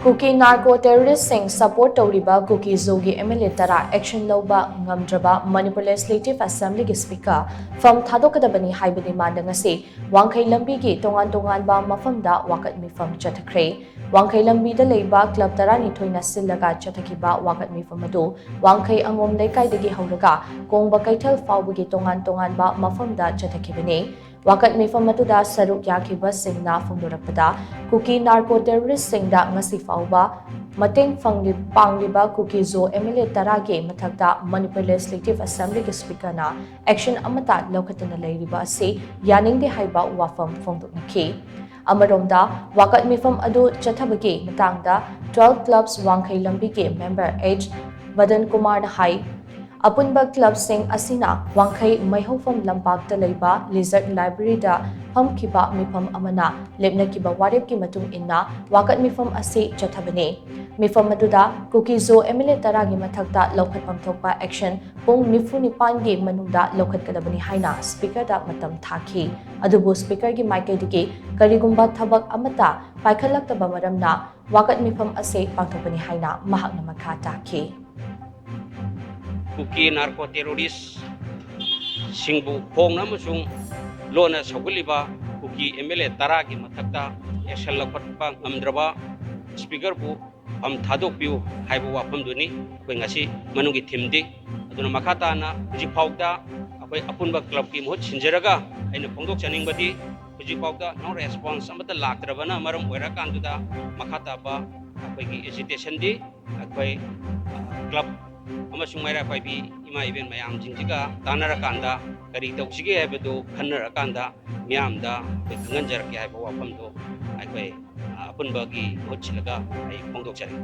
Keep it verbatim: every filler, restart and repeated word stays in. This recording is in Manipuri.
ꯀꯨꯀꯤ ꯅꯥꯔꯀꯣ ꯇꯦꯔꯣꯔꯤꯁꯁꯤꯡ ꯁꯄꯣꯔꯠ ꯇꯧꯔꯤꯕ ꯀꯨꯀꯤ ꯖꯣꯒꯤ ꯑꯦꯝ ꯑꯦꯜ ꯑꯦ ꯇꯔꯥ ꯑꯦꯛꯁꯟ ꯂꯧꯕ ꯉꯝꯗ꯭ꯔꯕ ꯃꯅꯤꯄꯨꯔ ꯂꯦꯖꯤꯁꯂꯦꯇꯤꯚ ꯑꯦꯁꯦꯝꯕ꯭ꯂꯤꯒꯤ ꯁ꯭ꯄꯤꯀꯔ ꯐꯝ ꯊꯥꯗꯣꯛꯀꯗꯕꯅꯤ ꯍꯥꯏꯕ ꯗꯤꯃꯥꯟꯗ ꯉꯁꯤ ꯋꯥꯡꯈꯩ ꯂꯝꯕꯤꯒꯤ ꯇꯣꯉꯥꯟ ꯇꯣꯉꯥꯟꯕ ꯃꯐꯝꯗ ꯋꯥꯀꯠ ꯃꯤꯐꯝ ꯆꯠꯊꯈ꯭ꯔꯦ꯫ ꯋꯥꯡꯈꯩ ꯂꯝꯕꯤꯗ ꯂꯩꯕ ꯀ꯭ꯂꯕ ꯇꯔꯥꯅꯤꯊꯣꯏꯅ ꯁꯤꯜꯂꯒ ꯆꯠꯊꯈꯤꯕ ꯋꯥꯀꯠ ꯃꯤꯐꯝ ꯑꯗꯨ ꯋꯥꯡꯈꯩ ꯑꯉꯣꯝ ꯂꯩꯀꯥꯏꯗꯒꯤ ꯍꯧꯔꯒ ꯀꯣꯡꯕ ꯀꯩꯊꯦꯜ ꯐꯥꯎꯕꯒꯤ ꯇꯣꯉꯥꯟ ꯇꯣꯉꯥꯟꯕ ꯃꯐꯝꯗ ꯆꯠꯊꯈꯤꯕꯅꯤ꯫ ꯋꯥꯀꯠ ꯃꯤꯐꯝ ꯑꯗꯨꯗ ꯁꯔꯨꯛ ꯌꯥꯈꯤꯕꯁꯤꯡꯅ ꯐꯣꯡꯗꯣꯔꯛꯄꯗ, ꯀꯨꯀꯤ ꯅꯥꯔꯀꯣ ꯇꯦꯔꯣꯔꯤꯁꯁꯤꯡꯗ ꯉꯁꯤ ꯐꯥꯎꯕ ꯃꯇꯦꯡ ꯐꯪꯂꯤ-, ꯄꯥꯡꯂꯤꯕ ꯀꯨꯀꯤ ꯖꯣ ꯑꯦꯝ ꯑꯦꯜ ꯑꯦ ꯇꯔꯥꯒꯤ ꯃꯊꯛꯇ ꯃꯅꯤꯄꯨꯔ ꯂꯦꯖꯤꯁꯂꯦꯇꯤꯚ ꯑꯦꯁꯦꯝꯕ꯭ꯂꯤꯒꯤ ꯁ꯭ꯄꯤꯀꯔꯅ ꯑꯦꯛꯁꯟ ꯑꯃꯠꯇ ꯂꯧꯈꯠꯇꯅ ꯂꯩꯔꯤꯕ ꯑꯁꯤ ꯌꯥꯅꯤꯡꯗꯦ ꯍꯥꯏꯕ ꯋꯥꯐꯝ ꯐꯣꯡꯗꯣꯛꯅꯈꯤ꯫ ꯑꯃꯔꯣꯝꯗ, ꯋꯥꯀꯠ ꯃꯤꯐꯝ ꯑꯗꯨ ꯆꯠꯊꯕꯒꯤ ꯃꯇꯥꯡꯗ ꯇ꯭ꯋꯦꯜꯐ ꯀ꯭ꯂꯕꯁ ꯋꯥꯡꯈꯩ ꯂꯝꯕꯤꯒꯤ ꯃꯦꯝꯕꯔ ꯑꯩꯆ ꯃꯗꯟ ꯀꯨꯃꯥꯔꯅ ꯍꯥꯏ, ꯑꯄꯨꯟꯕ ꯀ꯭ꯂꯕꯁꯤꯡ ꯑꯁꯤꯅ ꯋꯥꯡꯈꯩ ꯃꯩꯍꯧꯐꯝ ꯂꯝꯄꯥꯛꯇ ꯂꯩꯕ ꯂꯤꯖꯔꯠ ꯂꯥꯏꯕ꯭ꯔꯦꯔꯤꯗ ꯐꯝꯈꯤꯕ ꯃꯤꯐꯝ ꯑꯃꯅ ꯂꯦꯞꯅꯈꯤꯕ ꯋꯥꯔꯦꯞꯀꯤ ꯃꯇꯨꯡ ꯏꯟꯅ ꯋꯥꯀꯠ ꯃꯤꯐꯝ ꯑꯁꯤ ꯆꯠꯊꯕꯅꯤ꯫ ꯃꯤꯐꯝ ꯑꯗꯨꯗ ꯀꯨꯀꯤ ꯖꯣ ꯑꯦꯝ ꯑꯦꯜ ꯑꯦ ꯇꯔꯥꯒꯤ ꯃꯊꯛꯇ ꯂꯧꯈꯠꯐꯝ ꯊꯣꯛꯄ ꯑꯦꯛꯁꯟ ꯄꯨꯡ ꯅꯤꯐꯨ ꯅꯤꯄꯥꯟꯒꯤ ꯃꯅꯨꯡꯗ ꯂꯧꯈꯠꯀꯗꯕꯅꯤ ꯍꯥꯏꯅ ꯁ꯭ꯄꯤꯀꯔꯗ ꯃꯇꯝ ꯊꯥꯈꯤ꯫ ꯑꯗꯨꯕꯨ ꯁ꯭ꯄꯤꯀꯔꯒꯤ ꯃꯥꯏꯀꯩꯗꯒꯤ ꯀꯔꯤꯒꯨꯝꯕ ꯊꯕꯛ ꯑꯃꯠꯇ ꯄꯥꯏꯈꯠꯂꯛꯇꯕ ꯃꯔꯝꯅ ꯋꯥꯀꯠ ꯃꯤꯐꯝ ꯑꯁꯤ ꯄꯥꯡꯊꯣꯛꯄꯅꯤ ꯍꯥꯏꯅ ꯃꯍꯥꯛꯅ ꯃꯈꯥ ꯇꯥꯈꯤ꯫ ꯀꯨꯀꯤ ꯅꯥꯔꯀꯣ ꯇꯦꯔꯣꯔꯤꯁꯁꯤꯡꯕꯨ ꯈꯣꯡꯅ ꯑꯃꯁꯨꯡ ꯂꯣꯟꯅ ꯁꯧꯒꯠꯂꯤꯕ ꯀꯨꯀꯤ ꯑꯦꯝ ꯑꯦꯜ ꯑꯦ ꯇꯔꯥꯒꯤ ꯃꯊꯛꯇ ꯑꯦꯛꯁꯟ ꯂꯧꯈꯠꯄ ꯉꯝꯗ꯭ꯔꯕ ꯁ꯭ꯄꯤꯀꯔꯕꯨ ꯐꯝ ꯊꯥꯗꯣꯛꯄꯤꯌꯨ ꯍꯥꯏꯕ ꯋꯥꯐꯝꯗꯨꯅꯤ ꯑꯩꯈꯣꯏ ꯉꯁꯤ ꯃꯅꯨꯡꯒꯤ ꯊꯤꯝꯗꯤ꯫ ꯑꯗꯨꯅ ꯃꯈꯥ ꯇꯥꯅ ꯍꯧꯖꯤꯛ ꯐꯥꯎꯗ ꯑꯩꯈꯣꯏ ꯑꯄꯨꯟꯕ ꯀ꯭ꯂꯕꯀꯤ ꯃꯍꯨꯠ ꯁꯤꯟꯖꯔꯒ ꯑꯩꯅ ꯐꯣꯡꯗꯣꯛꯆꯅꯤꯡꯕꯗꯤ, ꯍꯧꯖꯤꯛ ꯐꯥꯎꯗ no response ꯑꯃꯠꯇ ꯂꯥꯛꯇ꯭ꯔꯕꯅ ꯃꯔꯝ ꯑꯣꯏꯔꯀꯥꯟꯗꯨꯗ ꯃꯈꯥ ꯇꯥꯕ ꯑꯩꯈꯣꯏꯒꯤ ꯑꯦꯖꯤꯇꯦꯁꯟꯗꯤ ꯑꯩꯈꯣꯏ, ꯑ, ꯀ꯭ꯂꯕ ꯑꯃꯁꯨꯡ ꯃꯩꯔꯥ ꯄꯥꯏꯕꯤ ꯏꯃꯥ ꯏꯕꯦꯟ ꯃꯌꯥꯝꯁꯤꯡꯁꯤꯒ ꯇꯥꯟꯅꯔꯀꯥꯟꯗ ꯀꯔꯤ ꯇꯧꯁꯤꯒꯦ ꯍꯥꯏꯕꯗꯨ ꯈꯟꯅꯔꯀꯥꯟꯗ ꯃꯤꯌꯥꯝꯗ ꯑꯩꯈꯣꯏ ꯈꯪꯍꯟꯖꯔꯛꯀꯦ ꯍꯥꯏꯕ ꯋꯥꯐꯝꯗꯣ ꯑꯩꯈꯣꯏ, ꯑ, ꯑꯄꯨꯟꯕꯒꯤ ꯃꯍꯨꯠ ꯁꯤꯜꯂꯒ ꯑꯩ ꯐꯣꯡꯗꯣꯛꯆꯔꯤ꯫